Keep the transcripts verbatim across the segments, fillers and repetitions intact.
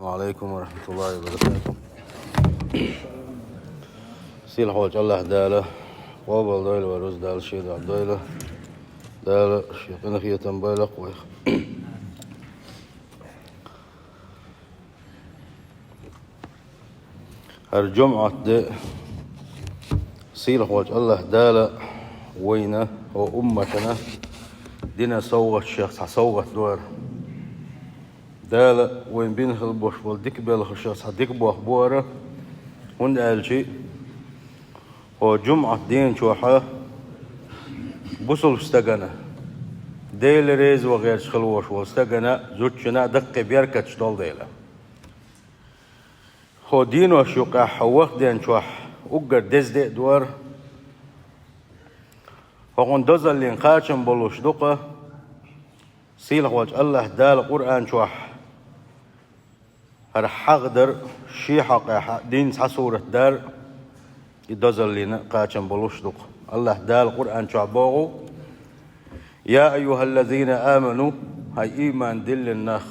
Ва алейкум ва рахматуллахи ва баракатух. Сийлахь волчу Аллахь Дала къобал дойла вай рузба, Дала шен дуьхьа дойла. Дала шен къинхетам бойла вайх. ХӀара жумӀат де сийлахь волчу Аллахь Дала вайна, хӀо умматана дина совгӀатех цхьа совгӀат ду хӀара. Дала вайна бина хила болуш болу дика белхашех цхьа дика болх бу хӀара, хӀунда аьлча хӀо жумӀат дийначохь бусулба стагана, Дела реза ван гӀерташ хила волуш волу стагана, зудчунна даккхий беркаташ долу дела. ХӀо дийначу юкъахь хӀо вахадеанчохь уггар деза де а ду хӀара. ХӀокхунна дозаллин кхачам болуш ду-кх, сийлахь волчу Аллахь Дала Къуръан чохь хӀара хьагӀ дар, шен хьокъехь дийнна цхьа сурат дар, и дозаллина кхачам болуш ду-кх. Аллахь Дала Къуръан чохь боху: «Я айюхаллазина аману», хӀай ийман диллина нах,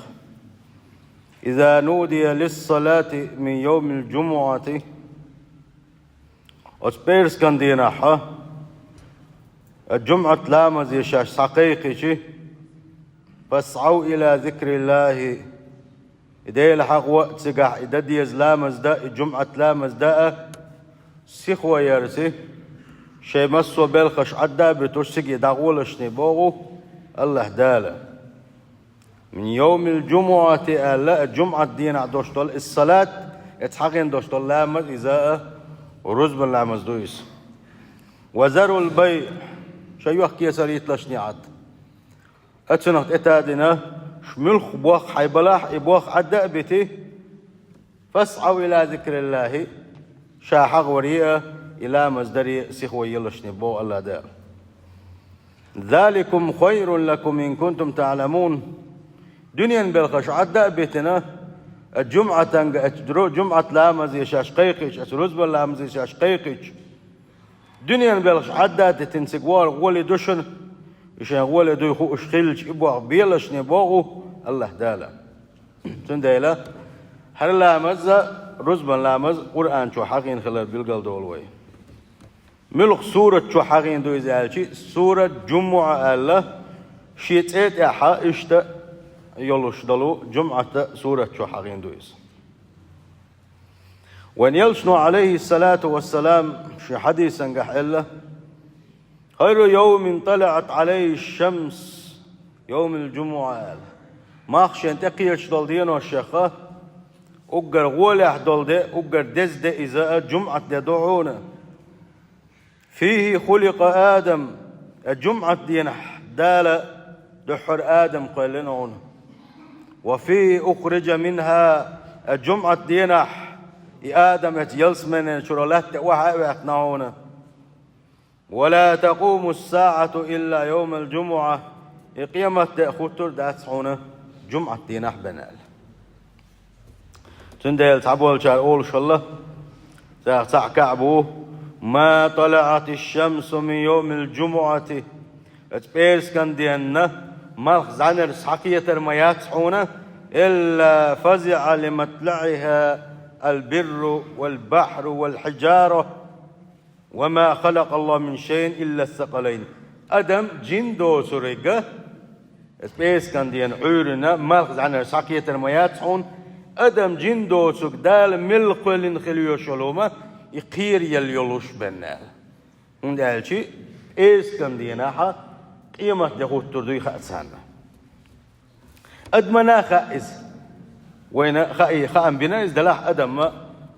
«иза нудия лиссалати мин йовмил жумуати», оцу пӀераскан дийнахь а жумӀат ламазе шаьш схьакхайкхича, «фасӀав ила зикриллахи», и Дела хьахо а, цигахь и дан деза ламаз дан а, и жумӀат ламаз дан а, сихо ярца, шайн массо а белхаш Ӏадда а буьтуш, цига дӀагӀолашне боху Аллахь Дала. «Мин йовмил жумуати» аьлла, жумӀат дийнахь долуш долу и салат, эца хьахийна долуш долу ламаз, иза а рузбан ламаз ду иза. «Ва зарул бай», шайн юьхь-кесар йиталаш неӀат. Оцунах тӀе тадина, шу муьлхха боху хьайн балахь, и боху Ӏадда а бити, «фасӀав ила зикриллахи», ша хьагӀ варе а, и ламаз даре а сихо елашне боху Аллахь Дала. «Заликум хайрун лакум ин кунтум та'ламун». Дуьненан белхаш Ӏадда а битина, а жумӀатанга, а жумӀат ламазе шаьш кхайкхича, а рузбан ламазе шаьш кхайкхича, дуьненан белхаш Ӏадда а дитина цига вахар гӀоле ду шуна, и шайн гӀоле дуй хууш хилча, и боху белашне боху Аллахь Дала. Цундела хӀара ламаз а, рузбан ламаз а Къуръан чу хьахийна хилар билгалдолу вай. Муьлха сурат чу хьахийна ду иза аьлча, сурат Жумуъа аьлла, шен цӀе тӀехь иштта йолуш долу жумӀата сурат чу хьахийна ду иза. Вайн элчано, алейхиссалату вассалам, шен хьадисангахь аьлла: «Хайру йовмин талаӀат алейхи шамс йовмил жумуъа», – аьлла. Малх шен тӀекхечаш долу деношех уггар гӀолехь долу де, уггар деза де иза а жумӀат де ду хьуна. «Фихи хуликъа Адам», а жумӀат денахь Дала дуьххьара Адам кхоьллина хьуна. «Ва фихи ухриджа минха», а жумӀат денахь и Адам эца ялсаманин чуьра латта тӀе охьа а ваьккхина хьуна. «Ва ла такъуму ссаӀату илла йовмал жумуъа», и къематде а хуттур дац хьуна жумӀат денахь бен аьлла. Цундела цхьаболчара олуш хилла, царах цхьаъ кхаъ бу: «Ма талаӀати шамсу мин йовмил жумуъати», оцу пӀераскан денна малх зӀаьнара схьакхетар ма яц хьуна, «илла фазиӀа ли матлаӀиха ал бирру вал бахьру вал хьижара». «Ва ма халакъаллаху мин шайин илла ссакъалайн». Адам, жин доцург а, оцу пӀераскан денна Ӏуьйранна малх зӀаьнара схьакхетар ма яц хьуна, адам, жин доцург Дала мел кхоьллина хила йолуш йолу хӀума, и кхераелла йолуш бен аьлла. ХӀунда аьлча пӀераскан денахь къематде хуттур дуй хаьа царна. Адамна хаьа иза. Вайна хаьа, хаам бина иза, делахь адам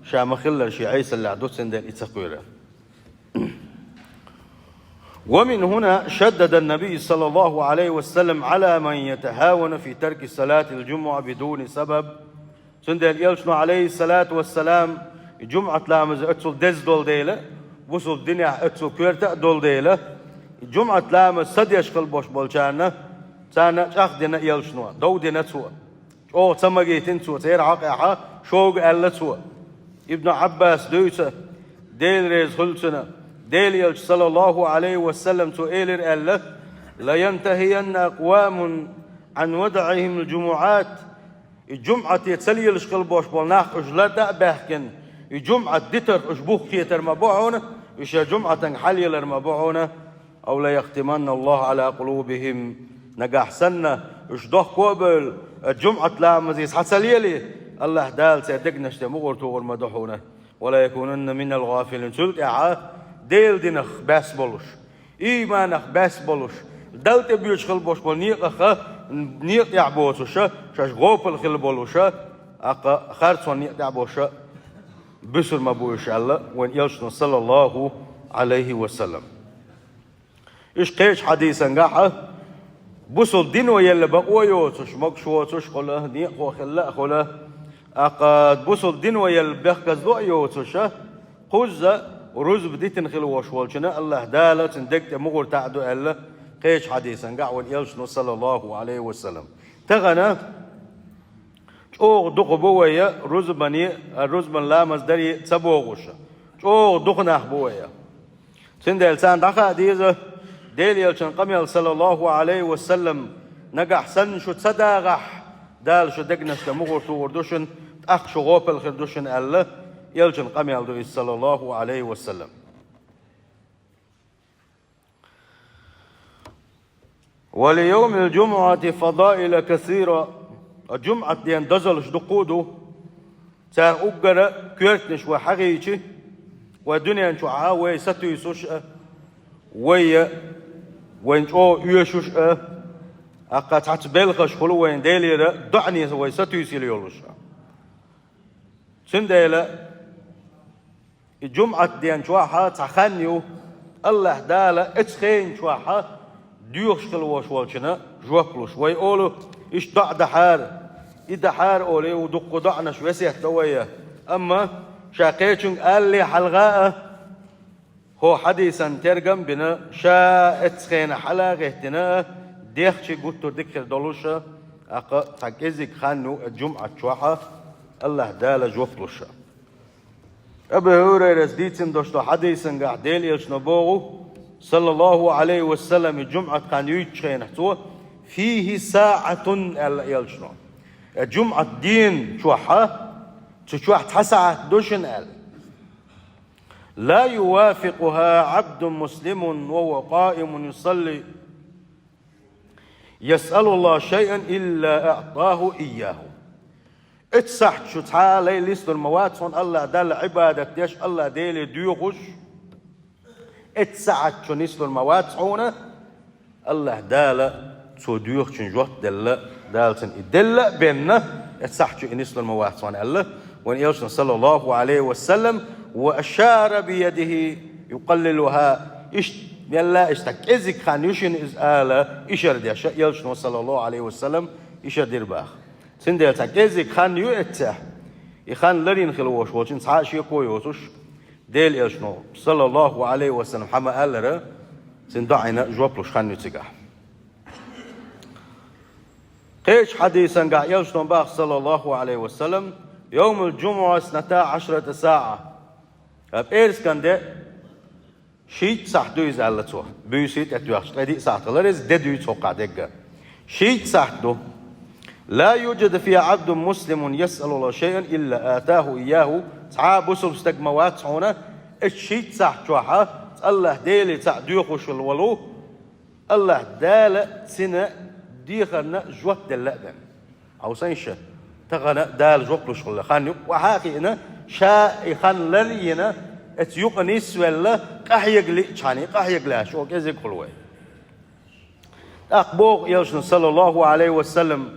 ша ма-хиллара шен Ӏесаллехь ду, цундела и ца кхоьру. «Ва мин хӀуна шаддада ннабий саллаллаху Ӏалайхи ва саллам Ӏала ман ятахавану фи тарки салатил жумуъа бидуни сабаб». Цундела элчано, Ӏалайхиссалату вассалам, и жумӀат ламаз оццул деза долу дела, бусулба динехь оццул коьрта а долу дела, и жумӀат ламаз ца деш хила болуш болчарна, царна чӀагӀдина элчано, дов дина цо. ЧӀогӀа ца магийтина цо, церан хьокъехь шога аьлла цо. Ибн Ӏаббаса дуьйцу, Дела реза хуьлу цунна, Делан элча, саллаллаху Ӏалайхи ва саллам, цо элира аьлла: «Ла янтахиянна акъвамун Ӏан вадаӀихимул жумуъат». И жумӀате ца лелаш хила бош болу нах уьш лар тӀе а баьхкина, и жумӀат дитарх уьш бух кхетар ма бу хьуна, уьш я жумӀатан хьалелар ма бу хьуна. أو ليختمن الله على قلوبهم. Нагахь санна, уьш дохко а бевлла, жумӀат ламазе схьа ца лелий, АллахӀ Дала церан дегнаш тӀе мугӀар тухур ма ду хьуна. وليكونن من الغافلين. Цул тӀаьхьа Делан динах баьс болуш, ийманах баьс болуш, Далла тӀе боьдуш хила бош болу некъаха, некъа тӀехь боцуша, шаьш гӀопал хила болуша, аккха харцонан некъа тӀехь боша буьсур ма бу уьш аьлла, вайн элчано, саллаллаху Ӏалайхи ва саллам. Иштта кхечу хьадисангахьа, бусул дино елла бакъо йоцуш, могуш воцуш хуьлу, некъахо хилла а хуьлу, аккха бусул дино елла бехказло а йоцуша, кхузза рузба дитина хила вош волчунна АллахӀ Дала цуьнан дег тӀе мугӀар таӀа ду аьлла, кхечу хьадисангахь вайн элчано, саллаллаху Ӏалайхи ва саллам. Тахана чӀогӀа дукха бу вайя рузбане а, рузбан ламаз даре а ца богӀуша. ЧӀогӀа дукха нах бу вайя. Цундела царна дӀахаа деза, Делан элчан къамел, саллаллаху Ӏалайхи ва саллам, нагахь санна шу ца дагӀахь, Дала шу дегнашка мугӀар тухур ду шуна, тӀаккха шу гӀопал хир ду шуна аьлла, элчан къамел ду иза, саллаллаху Ӏалайхи ва саллам. وليوم الجمعة فضائل كثيرة. ЖумӀат ден дозаллаш дукха ду. Цара уггара коьртанаш вай хьагӀийчи, вай дуьнен чохьа вай сатуьйсуш а, вай, вайн чӀогӀа оьшуш а, аккха цхьацца белхаш хуьлу вайн Делера доӀанеса вай сатуьйсийла йолуш а. Цундела и жумӀат ден чохьа цхьа хан ю, АллахӀ Дала эцу хенан чохьа доьхуш хила вош волчунна жоп луш. Вай олу, иштта доӀа дахьара, и дахьара олий, ву дуккха доӀанаш весет до вайя. Амма ша кхечуьнга алале хьалха а, хӀо хьадисан тергам а бина, ша эцу хенахь хьала а гӀеттина а, дехчи гуттар дика хир долуша, аккха цхьа кӀезиг хан ю жумӀат чохьа, АллахӀ Дала жоп луша. Абу ХӀурайрас дийцина долуш долу хьадисангахь Делан элчано боху, саллаллаху Ӏалайхи ва саллам, и жумӀат хан юьйцучу хенахь цо: «فيه ساعة», аьлла элчано. Э, жумӀат ден чохьа, цу чохь цхьа сахьат ду шуна аьлла. «لا يوافقها عبد مسلم وهو قائم يصلي يسأل الله شيئا إلا أعطاه إياه». Эцу сахьта чу цхьа а лай нислур ма вац хьуна АллахӀ Далла Ӏибадат деш, АллахӀ Деле доьхуш. Эцу сахьта чу нислур ма вац хьуна АллахӀ Дала цо доьхучун жоп делла, Дала цунна и делла а бенна, эцу сахьта чу и нислур ма вац хьуна аьлла, вайн элчано, саллаллаху Ӏалайхи ва саллам, «وأشار بيده يقللها». Иштта мелла, иштта кӀезиг хан ю шуна иза ала, ишар деш, элчано, саллаллаху Ӏалайхи ва саллам, ишар дира баха. Цундела цхьа кӀезиг хан ю эццехь, и хан ларйина хила вош волчун цхьа а шеко йоцуш, Делан элчано, саллаллаху Ӏалайхи ва саллам, хьама аллара, цуьнан доӀина жоп луш хан ю цигахь. Кхечу хьадисангахь элчано баха, саллаллаху Ӏалайхи ва саллам: «يوم الجمعة اثنتا عشرة ساعة». А пӀераскан де шийтта сахьт ду иза аьлла цо. Буьйсий тӀетоьхча, ткъе диъ сахьт хилар иза, де дуьйцу хӀокхахь дегга. Шийтта сахьт ду. «لا يوجد فيها عبد مسلم يسأل الله شيئا إلا أعطاه إياه». Цхьа а бусулба стаг ма вац хьуна, эцу шийтта сахьт чохьа АллахӀ Деле цхьаъ доьхуш волу, АллахӀ Дала цуьнан дехарна жоп делла а бен. Хьовсийша ша, тахана Дала жоп луш хуьлу хан юкъа охьа а хиъна, ша и хан лар а йина, эцу юкъа нисвелла, къахьега лиъчхьана, къахьега лаьцна, чӀогӀа кӀезиг хуьлу вай. ТӀаккха боху элчано, саллаллаху Ӏалайхи ва саллам: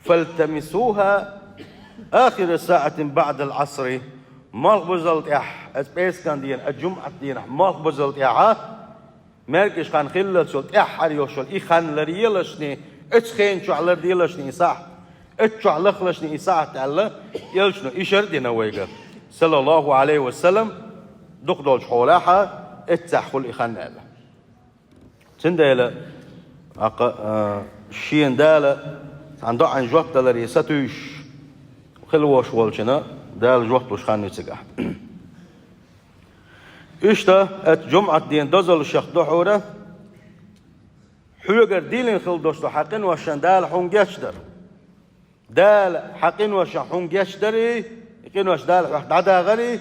«فالتمسوها آخر ساعة بعد العصر». Малхбузалла тӀехь, эцу пӀераскан дийнахь, эцу жумӀат дийнахь, малхбузалла тӀехьа, маьркӀаж хан хиллалц йолу тӀаьххьара йолуш йолу и хан ларъелашний, эцу хенан чохь ларделашний и сахьт, эцу чохь лахлашний и сахьт аьлла, элчано ишар а дина вайга, саллаллаху Ӏалайхи ва саллам, дукха долчу хьолахьа, эццехь хуьлу и хан аьлла. Цундела, аккха, а, шена Дала цхьана доӀина жоп даларе сатуьйсуш хила вош волчунна Дала жоп луш хан ю цигахь. Иштта, эцу жумӀат ден дозаллашах ду хьуна, хьоьгара дийлина хила долуш ду хьан къиношна Дала хьуна гечдар. Дала хьан къиношах хьуна гечдари, и къинош Дала хьох дӀадахари,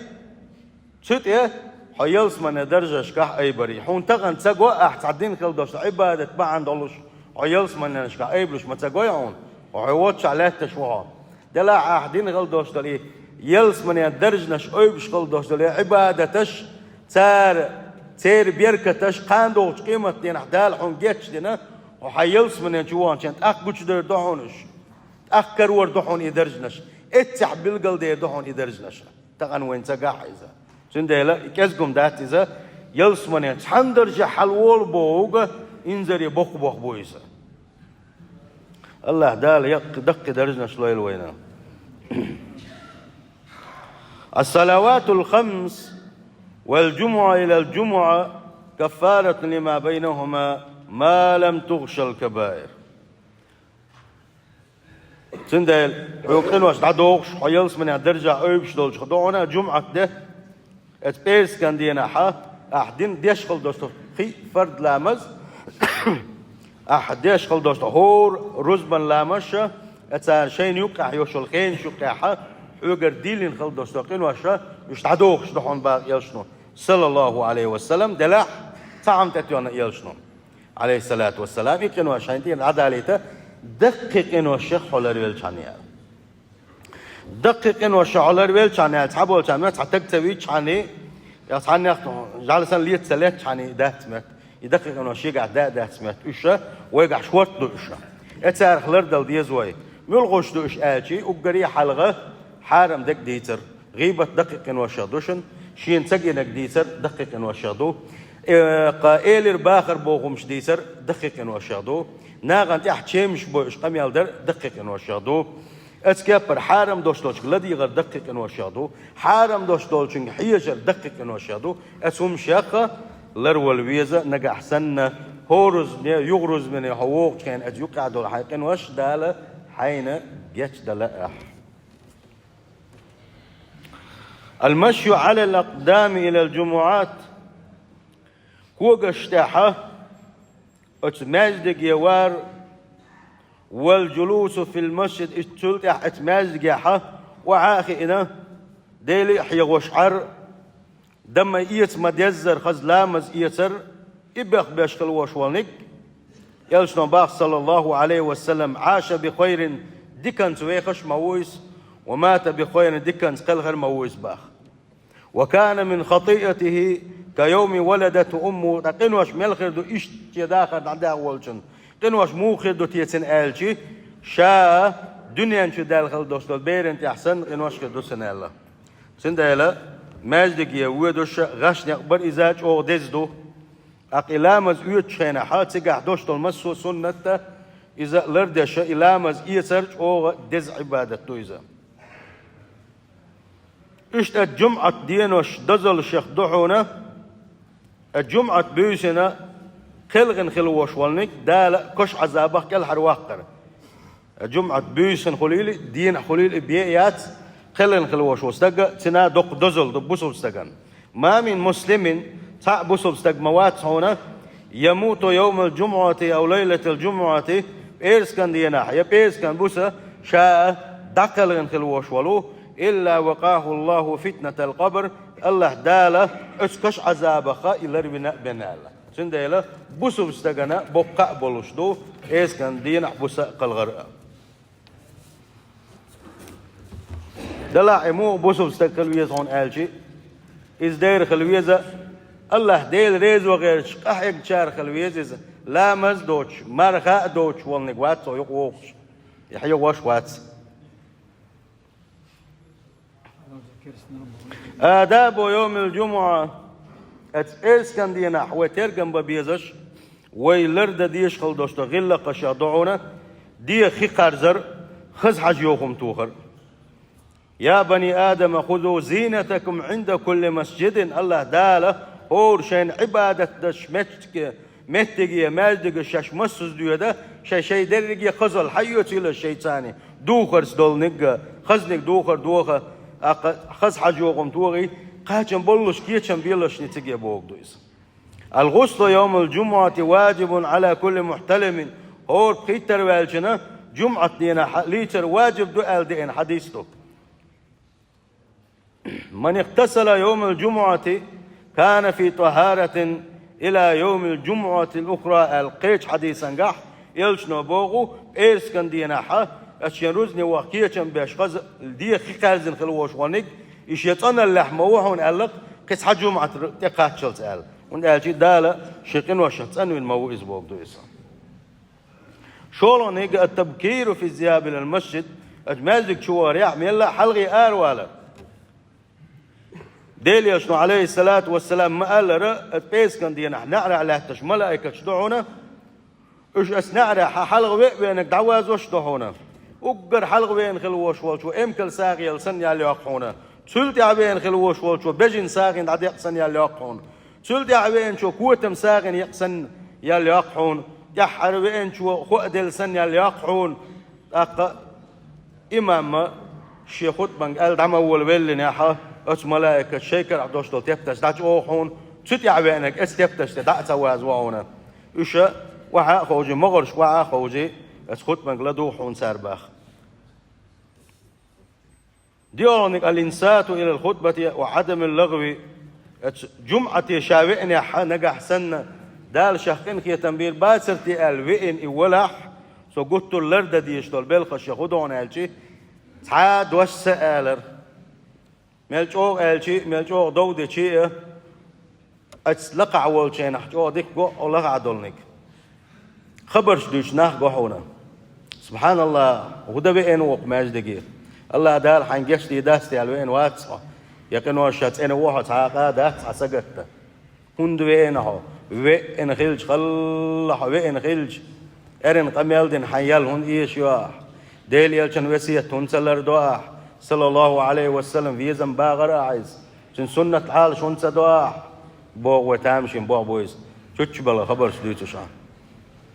цу тӀе хьо ялсмане даржашкахь айбари. Хьуна тахана ца го ахь цхьа дин хила долуш долу Ӏибадат бахьана долуш, хьо ялсманенашкахь айбалуш ма ца гой хьуна, хьо хьо воццушехь лаьтташ ву хьо. Делахь ахь дин хила долуш долу и ялсмане даржанаш айбаш хила долуш долу и Ӏибадаташ, цара, церан беркаташ кхана догӀучу къематдийнахь Дала хьуна гечдина, хьо хьан ялсмане чу ваханчийн тӀаккха гучудер ду хьуна уьш. ТӀаккха карор ду хьуна и даржанаш. Эццехь билгалдер ду хьуна и даржанаш. Тахана вайн ца гахь иза. Цундела и кӀезиг-м дац иза, ялсмане цхьана даржехь хьалаволу бохург инзаре боккха бохам бу иза. АллахӀ Дала яккхий даккхий даржанаш лойла вайна. الصلوات الخمس والجمعة إلى الجمعة كفارة لما بينهما ما لم تغش الكبائر. Цундела хьо къинош дӀадохуш, хьо ялсмане даржехь айбаш долчух ду хьуна жумӀат де, оцу пӀераскан дийнахь ахь дина деш хила долуш долу кхин а фард ламаз, ахь деш хила долуш долу хӀора рузбан ламазаш а, цара шайна юккъехь йолуш йолу хенаш юккъехь а, хьоьгара дийлина хила долуш долу къинош а, уьш дӀадохуш ду хьуна боху элчано, саллаллаху Ӏалайхи ва саллам, делахь цхьа хӀума тӀетоьхна элчано, Ӏалайхиссалату вассалам, и къинош хьайна тӀера дӀадалийта, даккхий къиношех хьо ларвелчхьана яра. Даккхий къиношех хьо ларвелчхьана яра, цхьаболчарна цхьа таг ца вийчхьана, я цхьаннех жӀаьла санна леца ца леттачхьана дац моьтту. И даккхий къинош шегахь да а дац моьтту, уьш а вайгахь шортта ду уьш а. Э, царах лардала деза вай. Муьлхуш ду уьш аьлчи, уггаре а хьалха хьарам дерг дийцар. ГӀийбат даккхий къиношех ду шуна, шена ца гинарг дийцар даккхий къиношех ду. Э, кха, элира бахар бохумаш дийцар даккхий къиношех ду. Нахана тӀехь чемаш бойуш къамел дар даккхий къиношех ду. Оцу кеппара хьарам долуш долчуьнга ладийгӀар даккхий къиношех ду. Хьарам долуш долчуьнга хьежар даккхий къиношех ду. Оцу хӀуманех ларвала веза нагахь санна, хӀора рузбане, юха рузбане хьо вогӀучу хенахь оцу юккъехь долу хьайн къинош Дала хьайна гечдала ахь. المشي على الأقدام إلى الجمعات. Когаш тӀехь оцу маьждиге вар, والجلوس في المسجد, иштта цул тӀаьхьа оцу маьждигехь охьа а хиъна, Дела а хьехош Ӏар, дамма эца ма-деззара хаза ламаз эцар, и бехбеш хила волуш волниг, элчано боху, саллаллаху Ӏалайхи ва саллам: عاش بخير, диканца вехаш ма ву иза, ومات بخير, диканца кхелхар ма ву иза боху. وكان من خطيئته كيوم ولدته أمه, ткъа къинош мел хир ду иштта шен дахар дӀадаха волчун? Къинош муха хир ду те цуьнан аьлчи, ша дуьнен чу даьлла хила долуш долу беран тӀехь санна къинош хир ду цуьнан аьлла. Цундела маьждиге воьдуш гӀаш некъ бара, иза чӀогӀа деза ду. ТӀаккха и ламаз оьцучу хенахь цигахь долуш долу массо а суннат а, иза лардеш, и ламаз эцар чӀогӀа деза Ӏибадат ду иза. Иштта жумӀат денош дозаллашех ду хьуна, жумӀат буьйсина кхелхина хила волуш волниг Дала кошан Ӏазабах кӀелхьарваккхар. ЖумӀат буьйсина хуьлийла, дийнахь хуьлийла, бен а яц, кхелхина хила волуш волу стаг, цуьнан доккха дозалла ду бусалба стагана. ما من مسلم, цхьа а бусалба стаг ма вац хьуна, يموت يوم الجمعة أو ليلة الجمعة, пӀераскан дийнахь я пӀераскан буса ша дӀакхелхина хила волуш волу, إلا وقاه الله فتنة القبر, АллахӀ Дала оцу кошан Ӏазабах и ларвина а бина аьлла. Цундела бусалба стагана боккха а болуш ду пӀераскан дийнахь буса а кхалхар а. Делахь и муха бусалба стаг хила веза хьуна аьлчи, иза дера хила веза, АллахӀ Дела резо гӀерташ къахьегначара хила веза иза, ламаз а доцуш, марха а доцуш волниг вац цо юкъа вогӀуш, и хьехош вац. آداب يوم الجمعة, оцу пӀераскан дийнахь вай тергам бан безаш, вай лардан дезаш хила долуш долу гӀиллакхашех ду хьуна, дегӀан хи кхарзар, хаза хьожа йохам тохар. يا بني آدم خذوا زينتكم عند كل مسجد, АллахӀ Дала хӀора шайна Ӏибадат деш меттиге, меттиге, маьждиге шаьш массаза доьду, шайн-шайн дерриге хазалла хьаоьцийла шайца, духарца долниг а, хазниг духар доха, а, кха-, хаза хьожа йохам тохий, кхачам боллуш кечам беллашний циге бохург ду иза. الغسل يوم الجمعة واجب على كل محتلم, хӀора пхийттара ваьллачунна жумӀат дийнахь лийцар ваджиб ду аьлла деана хьадис ду. من اغتسل يوم الجمعة كان في طهارة إلى يوم الجمعة الأخرى аьлла кхечу хьадисангахь, элчано боху, пӀераскан дийнахь, ас шен рузне ваха кечам беш хаза дехьа кхаьрзина хила волуш верниг, и шен цӀаналлехь ма ву хьуна аьлла, кхин цхьа жумӀат тӀекхаччалц аьлла. ХӀунда аьлча Дала шен къиношах цӀанвина ма ву иза бохург ду иза. ШолгӀаниг التبكير في الذهاب إلى المسجد, аш маьждиг чу вахарехь мелла а хьалхе аравалар. Делан элчано, Ӏалайхиссалату вассалам, ма-аллара, аса пӀераскан дийнахь неӀарехь лаьтташ малаикаташ ду хьуна, уьш аса неӀарехь хьалха веа веанарг дӀавазош а ду хьуна. Уггар хьалха веана хила волуш волчо эмкал сагӀа елла санна ял йоккху хьуна. Цул тӀаьхьа веана хила волуш волчо бежан сагӀина дӀадекъа санна ял йоккху хьуна. Цул тӀаьхьа веанчо котам сагӀина екъа санна ял йоккху хьуна. ТӀаьххьара веанчо хӀоа делла санна ял йоккху хьуна. ТӀаккха имам шен хутбанга аьлла дӀа ма волавеллинехь, оцу малаикаша шайн карахь долуш долу тептарш дӀачӀогӀу хьуна, цу тӀаьхьа веанарг оцу тептаршца дӀа а ца вазво хьуна. Уьш охьа а ховший, могӀаршка охьа а ховший, оцу хутбанга ладугӀу хьуна цара боху. ДоьалгӀаниг الإنصات إلى الخطبة وعدم اللغو. Оцу жумӀате ша веанехь, нагахь санна Дала шех къинхетам бийр бацара те аьлла веана и валахь, со гуттар а лардан дезаш долу белхаш шех хӀун ду хьуна аьлча, цхьа а дош ца алар. Мел чӀогӀа аьлча а, мел чӀогӀа дов дича а, оцу лакхахь волчу хенахь чӀогӀа дика го хьо лахахь долниг. Хабарш дуьйцу нах го хьуна. СубхьаналлахӀ, хӀун дан веана ву хӀокху маьждиге? АллахӀ Дала хьайна гечдийр дац те аьлла веана вац хьо? Я къиношца цӀена ву хьо, цхьа а къа дац хьан сагатта? ХӀунда веана хьо? Веана хилча, халла хьо веана хилча, эрна къамел дина хьайн ял хӀунда эшайо ахь? Делан элчан весет хӀунда ца лардо ахь? Саллаллаху Ӏалайхи ва саллам, везам багӀара ахь иза? Цуьнан суннат Ӏалаш хӀунда ца до ахь? Боху вай тамашийна боху бу иза. Чуччабала хабарш дуьйцуш ахь.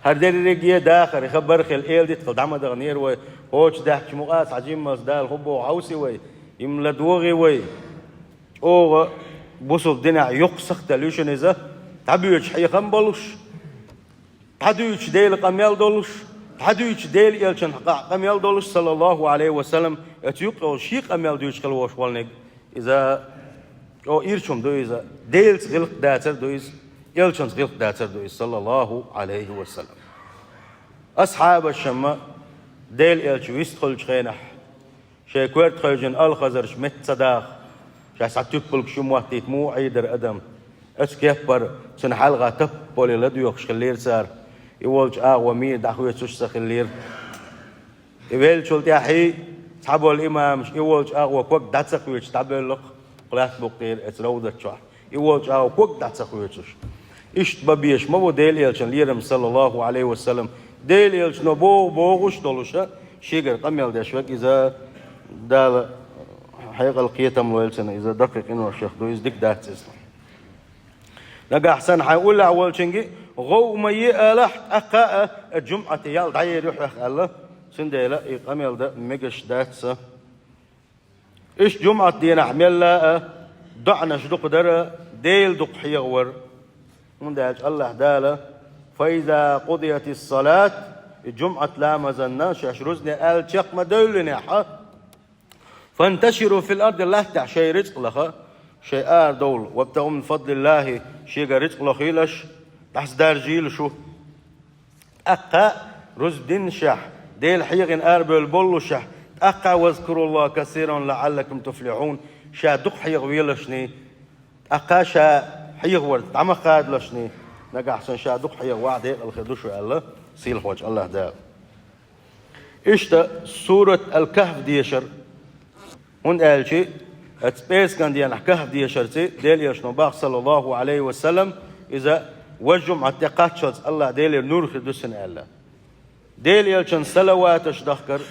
ХӀара дерриге а дахар, хабар хила, эладита хила дӀа ма даханера вай. Кхочушдаьхча мукъа а цхьа жиммалц Дала хӀун боху хьовсий вай? Иман ладогӀий вай? ЧӀогӀа бусалба динехь юккъе сахтелла ю шуна иза, дӀабоьдуш хьехам болуш, дӀадуьйцуш Делан къамел долуш, дӀадуьйцуш Делан элчан хьакъехь къамел долуш, саллаллаху Ӏалайхи ва саллам, оцу юккъе йолу шен къамел дуьйцуш хила волуш волниг. Иза чӀогӀа ирча хӀума ду иза, Делаца гӀиллакх дацар а ду иза, элчанца гӀиллакх дацар а ду иза, саллаллаху Ӏалайхи ва саллам. Асхьабашшамма Делан элча вистхуьлучу хенахь, шайн коьрта хевшина алхазарш метта ца даха, шаьш цхьа туьппалгаш ю моттийта муха Ӏийр дара адам? Оцу кеппара цуьнан хьалха таппале ладоьгӀуш хиллера цара. И волчу агӀо мийра дӀахоьцуш а ца хиллера. И веллачул тӀаьхьа цхьаболу имамаш и волчу агӀо ког дӀа ца кхоьцуш дӀабевлла-кх лаьтта букъера оцу равдат чохь. И волчу агӀо ког дӀа ца кхоьцуш. Иштта бан безаш ма ву Делан элчан лерам, саллаллаху Ӏалайхи ва саллам. Делан элчано боху бохуш а долуша, шегара къамел деш верг иза Дала хьекъал, кхетам лойла цунна, иза даккхий къиношех ду, иза дика дац иза. Нагахь санна хьайн уллехь волчуьнга гӀовгӀа ма е алахь, тӀаккха а жумӀате ял дӀаер ю хьох аьлла, цундела и къамел дан мегаш дац сан. Иштта жумӀат дийнахь мелла а доӀанаш дукха дара, Дела дукха хьехавар. ХӀунда аьлча АллахӀ Дала: «فإذا قضيت الصلاة», и жумӀат ламазанна шаьш рузне аьлла чекх ма девллинехь, «فانتشروا في الأرض», латтахь шайн рицкъ лаха, шайн арадовла, «وابتغوا من فضل الله», шегара рицкъ лохийла аша, дӀасадаржийла шу. ТӀаккха рузбан динашехь, Дела хьехийна арабевлла боллушехь, тӀаккха «واذكروا الله كثيرا لعلكم تفلحون», ша дукха хьехавелашний, тӀаккха ша хьехавар дӀа ма хадалашний, нагахь санна ша дукха хьехавахь, декъала хир ду шу аьлла, сийлахьчу АллахӀ Дала. Иштта сурат Ал-Кахф дешар, хӀунда аьлча оцу пӀераскан дийнахь Кахф дешарца Делан элчано боху, саллаллаху Ӏалайхи ва саллам, иза важа жумӀат тӀекхаччалц АллахӀ Делера нур хир ду цунна аьлла. Делан элчанна салаваташ дахкар,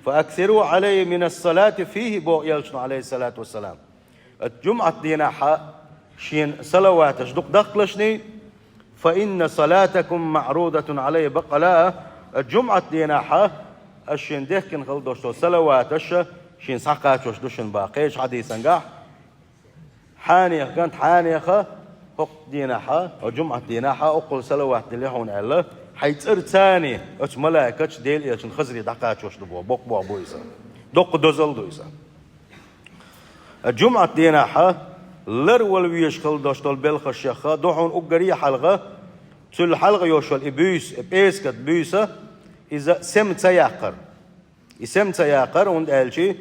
«فأكثروا علي من الصلاة فيه», боху элчано, Ӏалайхиссалату вассалам. Оцу жумӀат дийнахь шена салаваташ дукха дахкалашний, «فإن صلاتكم معروضة علي», баккъала а, оцу жумӀат дийнахь аша шена дехкина хила долуш долу салаваташ шена схьакхачош ду шуна боху кхечу хьадисангахь. Хьенех, кӀант, хьенеха хӀокху дийнахь, хӀокху жумӀат дийнахь оккхул салават дели хьуна аьлла, Хьайн цӀарца оцу малайкаша Делан элчанна хазаре дӀакхачош ду боху, боккха боху бу иза. Доккха дозалла ду иза. ЖумӀат дийнахь ларвала везаш хила долуш долу белхашех ду хьуна уггаре а хьалха, цул хьалха йолуш йолу и буьйса, и пӀераскан буьйса, иза сема ца яккхар. И сема ца яккхар, хӀунда аьлча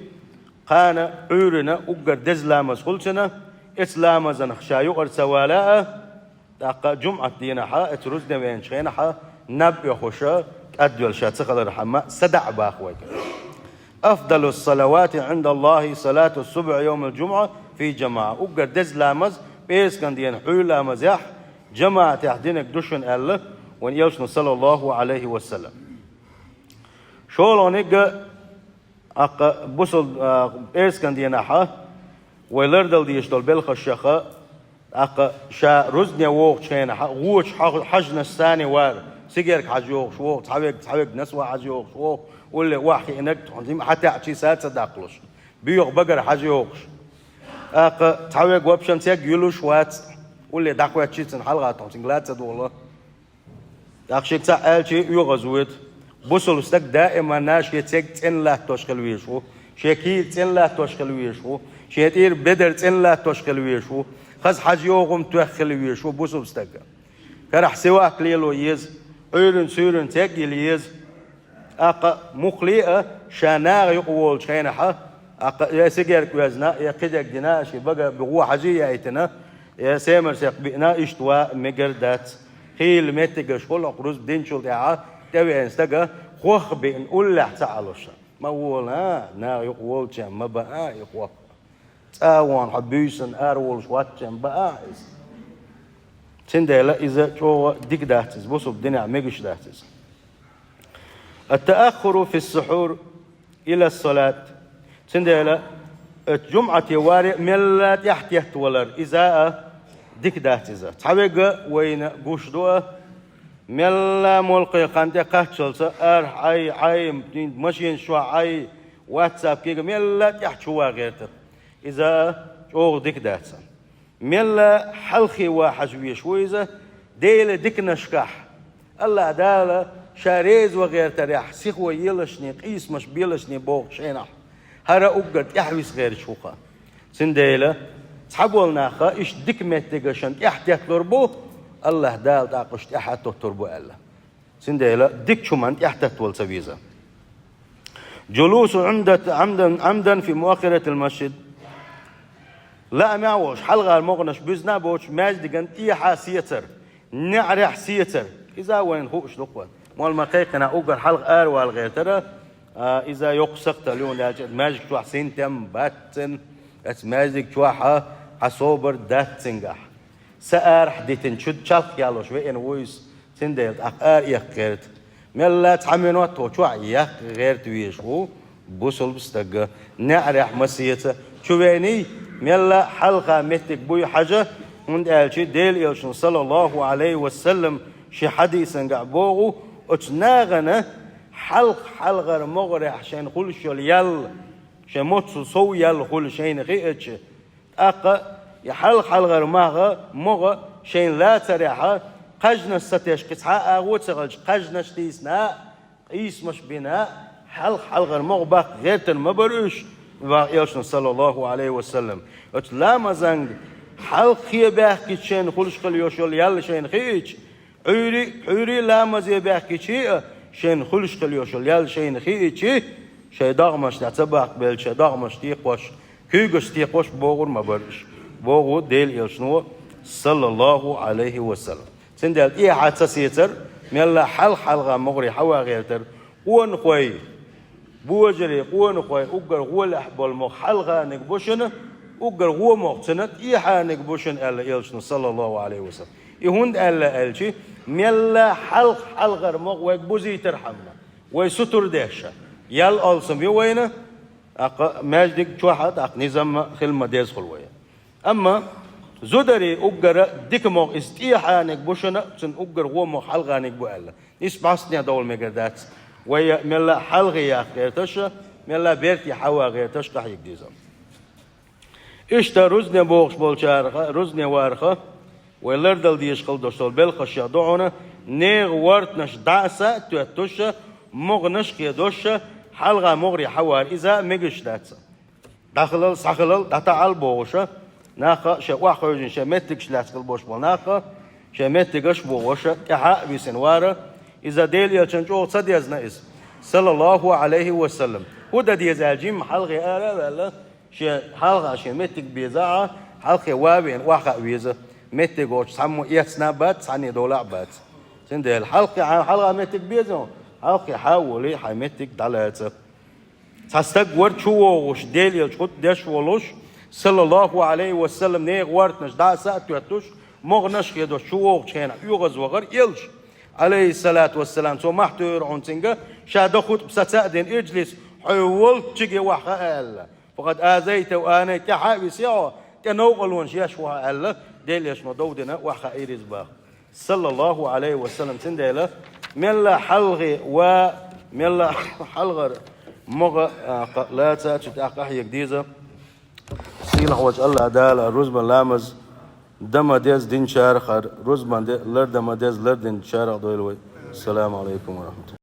кхана Ӏуьйранна уггар деза ламаз хуьлу цуьнан, эцу ламазанах ша юкъара ца вала а, тӀаккха жумӀат дийнахь, эцу рузбане веанчу хенахь, наб оьхуш, кӀадвелла ша ца хилархьама, садаӀа боху вайга. أفضل الصلوات عند الله صلاة الصبح يوم الجمعة في جماعة. Уггар деза ламаз, пӀераскан дийнахь хьуьйра ламазехь, жамаӀатехь динарг ду шуна аьлла, вайн элчано, саллаллаху Ӏалайхи ва саллам. ШолгӀаниг, тӀаккха бусул-, а, пӀераскан дийнахь, вай лардала дезаш долу белхашех, тӀаккха ша рузбане вогӀучу хенахь, гӀочу хьа-, хьаьжнаш санна вар, сигарка хьажа йогӀуш вогӀу, цхьаверг, цхьаверг насвахь хьажа йогӀуш вогӀу, улле охьахиънарг, тхуна зима хьатаьӀча саца даккхалуш, боьха багара хьажа йогӀуш. ТӀаккха цхьаверг вообще церг юьллуш вац, улле дӀакхоьччи цунна хьалха, тхуна цуьнга ла ца догӀу. ТӀаккха шега цхьаъ аьлча, оьгӀаз воьду. Бусулба стаг даиманна шен церг цӀена латтош хила везаш ву, шен кийра цӀена латтош хила везаш ву, шен тӀера бедар цӀена латтош хила везаш ву, хаза хьажа йогӀу-м тоьхна хила везаш ву бусулба стаг. Карахь сивак лело еза, Ӏуьйранна-суьйранна церг йила еза. ТӀаккха муххале а ша наха юкъа волучу хенахь, тӀаккха я сигарка оьзна, я кхидерг дина, шен бага-, бу-, гӀо хьажа а яйтина, я семарсекх биъна, иштта ван мегар дац. Хийла меттигаш хуьлу хӀокху рузба динчул тӀаьхьа тӀевеана стага, хох а биъна, уллехь ца Ӏалуш. Ма вола, наха юкъа волчарна ма баа и хох. ЦӀа а вон хьо буьйсанна ара волуш вацчарна баа иза. Цундела иза чӀогӀа дика дац иза, бусулба динехь мегаш дац иза. التأخر في السحور إلى الصلاة. Цундела оцу жумӀате варе мелла тӀаьхьатеттавалар, иза а дика дац иза. Цхьаверг вайна гуш ду а, мелла молхе хан тӀе кхаччалца арахь Ӏай, Ӏай, машенаш чохь Ӏай, WhatsApp кега мелла тӀаьхьа чу ван гӀертар. Иза а чӀогӀа дика дац. Мелла хьалхе ван хьажа везаш ву иза, Делан диканашкахь, АллахӀ Дала ша реза ван гӀертарехь, сихо елашний, къийсамаш белашний бохучу хенахь, хӀара уггар тӀаьхьависа гӀерташ ву-кх. Цундела цхьаболу наха иштта дика меттигашна тӀаьхьатетталур бу, АллахӀ Дала тӀаккха уьш тӀаьхьа а тоттур бу аьлла. Цундела дикачу хӀуманна тӀаьхьатеттавала ца веза. جلوس عمدا، عمدا، عمدا في مؤخرة المسجد. Лаамехь а волуш, хьалхара могӀанаш буьзна а боцуш, маьждиган тӀехьа сецар, неӀарехь сецар. Иза вайна хууш ду-кх вайн. Молла ма кхайкхина уггар хьалха аравала гӀертара, а, иза йоккха сакхталла ю, хӀунда аьлча маьждиг чохь синтем бац цуьнан, оцу маьждиг чохь а собар дац цуьнгахь. Са арахь дитина, чу чалх ялош веана ву иза, цундела тӀаккха ара эккха гӀерта. Мелла цхьа минот тхо чохь яккха гӀерта везаш ву бусулба стаг. НеӀарехь ма сеца, чу веаний, мелла хьалха меттиг буй хьажа, хӀунда аьлча Делан элчано, саллаллаху Ӏалайхи ва саллам, шен хьадисангахь боху, оцу нахана хьалха-хьалхара могӀарехь шайна хуьлуш йолу ял, шайн моццул сов ял хуьлу шайна хиъча, тӀаккха и хьалха-хьалхара могӀа, могӀа шайна лацарехь, кхаьжнаш сатеш кхин цхьа а агӀо ца хилча, кхаьжнаш тийсина а, къийсамаш бина а, хьалха-хьалхара могӀа баккха гӀертар ма бара уьш, боху элчано, саллаллаху Ӏалайхи ва саллам. Оцу ламазанга хьалххе баьхкича шайна хуьлуш хила йолуш йолу ял шайна хиъча, Ӏуьйри-, Ӏуьйри ламазе баьхкича а, шайна хуьлуш хила йолуш йолу ял шайна хиъча, шайн догӀмаш дӀа ца баккхабелча, шайн догӀмаш текхош, куьйгаш текхош богӀур ма бара уьш, боху Делан элчано, саллаллаху Ӏалайхи ва саллам. Цундела тӀехьа ца сецар, мелла хьалха-хьалха могӀаре хьаван гӀертар, къонахой, божарий, къонахой, уггар гӀолехь болу могӀа хьалханиг бу шуна, уггар гӀо могӀа цуьнан тӀехьаниг бу шуна аьлла элчано, саллаллаху Ӏалайхи ва саллам. И хӀунда аьлла аьлча, мелла хьалха-хьалхара могӀа вайга бузийтархьама, вай сутур деш, ял алсам ю вайна, тӀаккха маьждиг чохь а тӀаккха низам хила ма деза хуьлу вай. Амма зударий уггара дика могӀа иза тӀехьаниг бу шуна, цуьнан уггар гӀо могӀа хьалханиг бу аьлла. Иза бӀаьстенехь довла мегар дац. Вай мелла хьалхе яккха гӀерташ, мелла берте хьаван гӀерташ къахьега деза. Иштта рузбане богӀуш болчарах, рузбане варах, вай лардала дезаш хила долуш долу белхашех ду хьуна НегӀ вортанаш дӀа а са а тоьттуш, могӀанаш а хедош, хьалха могӀаре хьавар иза мегаш дац. ДӀахилал, схьахилал, дӀатаӀал бохуш, нах а шайн охьахевшина шайн меттигаш лаьцна хила болуш болу нах а шайн меттигаш а бохуш, тӀаьхьа а висина вара. Иза Делан Элчанна чӀогӀа ца дезна иза, саллаллаху Ӏалайхи ва саллам. ХӀун дан деза аьлча, жимма хьалхе ара а ваьлла, шен хьалха шен меттиг беза а, хьалхе ван а веана, охьахаа веза. Меттиг оцу цхьаммо эцна а бац, цхьанне довла а бац. Цундела хьалхе хьан хьалха меттиг беза, хьалхе хьан а волий, хьайн меттиг дӀалаца. Цхьа стаг вара чувогӀуш, Делан Элча хутба деш волуш, саллаллаху Ӏалайхи ва саллам, нехан вортанаш дӀа а са а тоьттуш, могӀанаш а хедош чувогӀучу хенахь оьгӀазвахара Элча, Ӏалайхиссалату вассалам. Цо мохь туьйхира хьуна цуьнга, ша дан хутба саца а дина, иджлис, хьо волччиге охьахаа аьлла. Факъад азайтани, тӀаьхьа а висий хьо, тӀе новкъарлонаш еш ву хьо аьлла, Делан Элчано дов дина, охьахаийра иза боху. Саллаллаху Ӏалайхи ва саллам. Цундела мелла хьалхе ван, мелла хьалхара могӀа а, кхаъ лаца а, цу тӀехь къахьега деза. Сийлахь волчу АллахӀ Дала рузбан ламаз дан ма деза динчарах, рузбан де лардан ма деза лардинчарах дойла вай. Ассаламу Ӏалайкум ва рахьматуллахӀ.